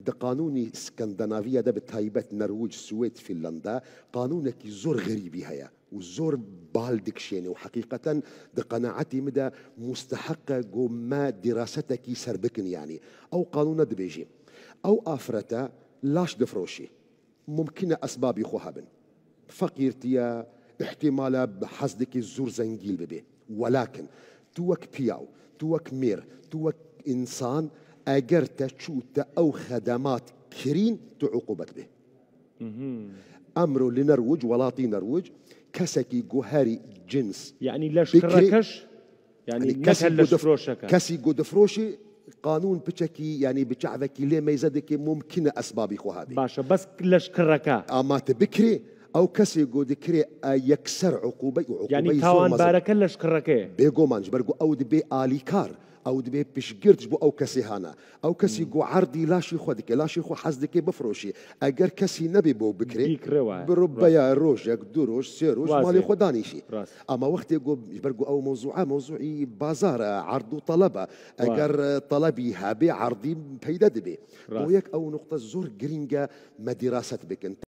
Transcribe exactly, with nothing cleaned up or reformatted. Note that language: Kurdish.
Di qanûnî Skandinaviya de, bi taybet Norwij, Swêd, Fînlanda, qanûnekî zor xerîbî heye û zor bal dikişêne û heqîqeten di qenaetî min de musteheq e ku me dîrasetekî ser bikin, yanî. Ew qanûne dibêjî, ew afrete laş difroşî. Mumkin e esbabî xwe hebin. Feqîrtiye, îhtîmal e bi hez dike zor zengîn bibe. Welakin tu wek piyaw, tu wek mêr, tu wek însan, eger te çû te ew xedemat kirîn, tu uqûbet bê. Emro li Norwij, welatî Norwij, kesekî ku herî cins Yanî leşkirekeş, yanî Yanî neke kesî ku dif-, leşfiroşeke. Kesî ku difroşî, qanûn piçekî, yanî bi çavekî lê meyze dike, mumkin e esbabî xwe hebî. Baş e, bes leşkireke. Ama tu bikirî, ew kesê ku dikirê, e, yekser uqûbe û uqûbeyî Yanî zor mezin. Tawanbareke leşkireke ye. Bêguman, ji ber ku ew dibe alîkar, ew dibe piştgirt ji bo ew kesê hana. Ew kesî ku erdî laşî xwe dike, laşî xwe hez dike bifroşî. Eger kesî nebê bo bikirê, Bîkirê wa. Bi rubeya rojek, du roj, sê roj, Wazê. Malê xwe danîşî. Rast. Ama wextê ku, ji ber ku ew mewzû e, mewzûî bazar e, erd û taleb e. Wa. Eger, e, talebî hebe, erdî peyde dibe. Rast. Bo yek ew nuqte zor girîng e me dîraset bikin.